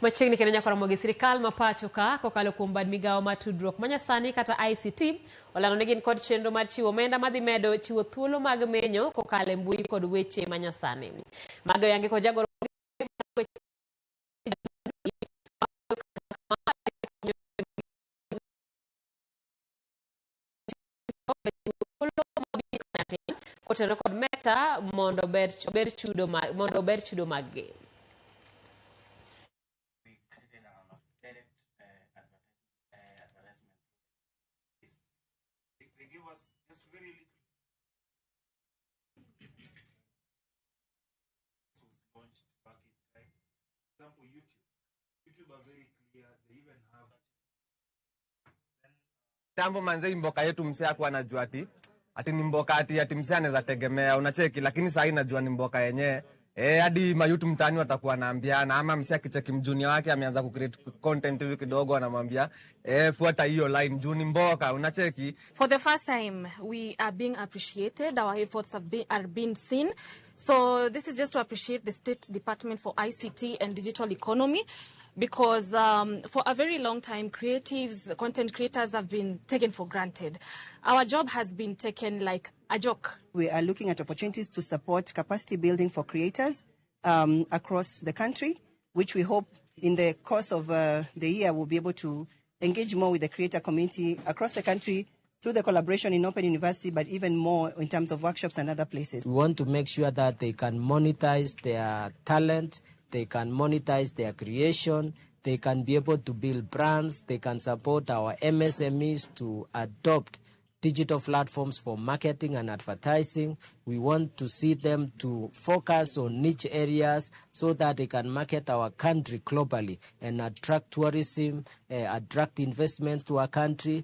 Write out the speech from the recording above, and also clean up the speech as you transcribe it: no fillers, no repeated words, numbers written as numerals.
Machiegni kendo nyaka romo gi sirikal ma pacho ka kokalo kuom bad migawo mar tudruok manyasani kata ICT olando ni gin kod chenro mar chiwo omenda madhi medo chiwo thuolo mag menyo kokalo e mbui kod weche manyasani. Mago oyangi kod jagoro kotenore kod Meta mondo ober chudo maggi. Tambo manze, mboka yetu msee hakuwa anajua ati ni mboka ati msee anaweza tegemea, unacheki, lakini sasa najua ni mboka yenyewe. Hadi mayouth mtaani watakuwa naambiana, ama msee akicheki mjunior wake ameanza ku create content hivi kidogo, anamwambia fuata hiyo line juu ni mboka, unacheki. For the first time we are being appreciated, our efforts are being seen. So this is just to appreciate the State Department for ICT and Digital Economy, because for a very long time creatives, content creators have been taken for granted. Our job has been taken like a joke. We are looking at opportunities to support capacity building for creators across the country, which we hope in the course of the year we'll be able to engage more with the creator community across the country through the collaboration in Open University, but even more in terms of workshops and other places. We want to make sure that they can monetize their talent, they can monetize their creation, they can be able to build brands, they can support our MSMEs to adopt digital platforms for marketing and advertising. We want to see them to focus on niche areas so that they can market our country globally and attract tourism, attract investments to our country.